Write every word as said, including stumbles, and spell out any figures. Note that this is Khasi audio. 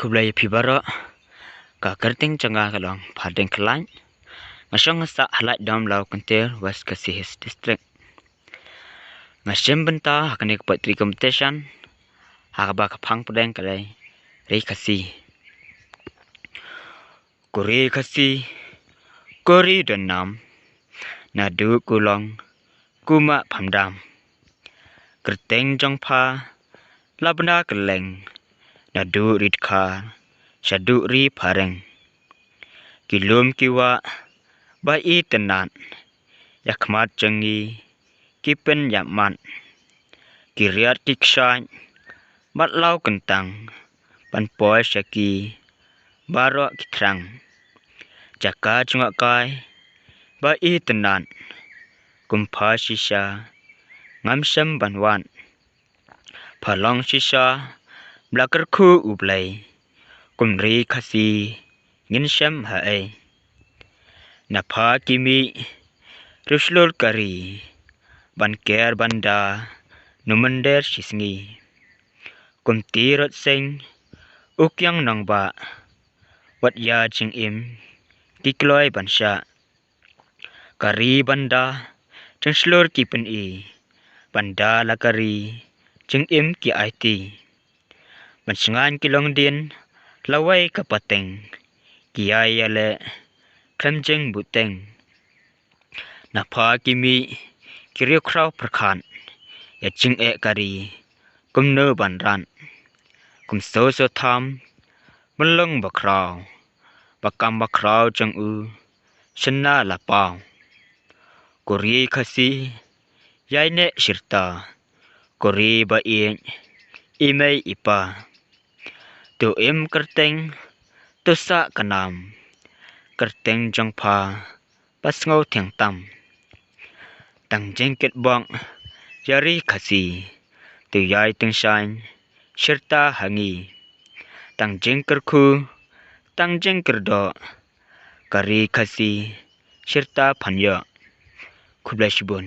Khublei ïa phi baroh. Ka kyrteng jong nga ka long Phadeng Khlaiñ. Nga shong nga sah ha Laitdom, Lawkyntir, West Khasi Hills District. Nga shim bynta ha kane ka poetry competition ha kaba ka phang pdeng ka dei Ri Khasi. Ko ri Khasi, ko ri don nam, naduh Kulong kumba Phamdam. Kyrteng jong pha la bna kylleng, naduh Ri Dkhar shaduh Ri Phareng. Ki lum ki wah ba itynnad, ïa khmat jong ngi ki pynïap mat. Ki riat ki kshaid bad law kyntang, ban poi sha ki baroh ki thrang. Jaka jngohkai ba itynnad, kum pha shisha ngam shem ban wad. Pha long shisha ba la kyrkhu U Blei, kum ri Khasi ngin shem haei. Na pha ki mih riewshlur ka ri, ban ker ban da nu mynder shisngi. Kum ti rot seng u kiang nongbah, wat ïa jingim ki kloi ban shah. Ka ri ban da jingshlur ki pyni, ban da la ka ri jingim ki aiti. Ban shngaiñ ki longdien lawei ka pateng, ki ïai ïaleh khlem jingbuhteng. Na pha ki mih ki riewkhraw pyrkhat, ïa jingeh ka ri kumno ban rat. Kum so so tham, ban long bakhraw, ba kam bakhraw jong u shynna la paw. Ko ri Khasi, ïai neh shirta, ko ri ba ïeit i mei i pa. To im kyrteng, to sah ka nam, kyrteng jong pha ba sngew thiang tam. Tang jingkitbok ïa ri Khasi, to ïai tyngshaiñ shirta ha ngi. Tang jingkyrkhu, tang jingkyrdoh, ka ri Khasi shirta phan ïoh. Khublei shibun.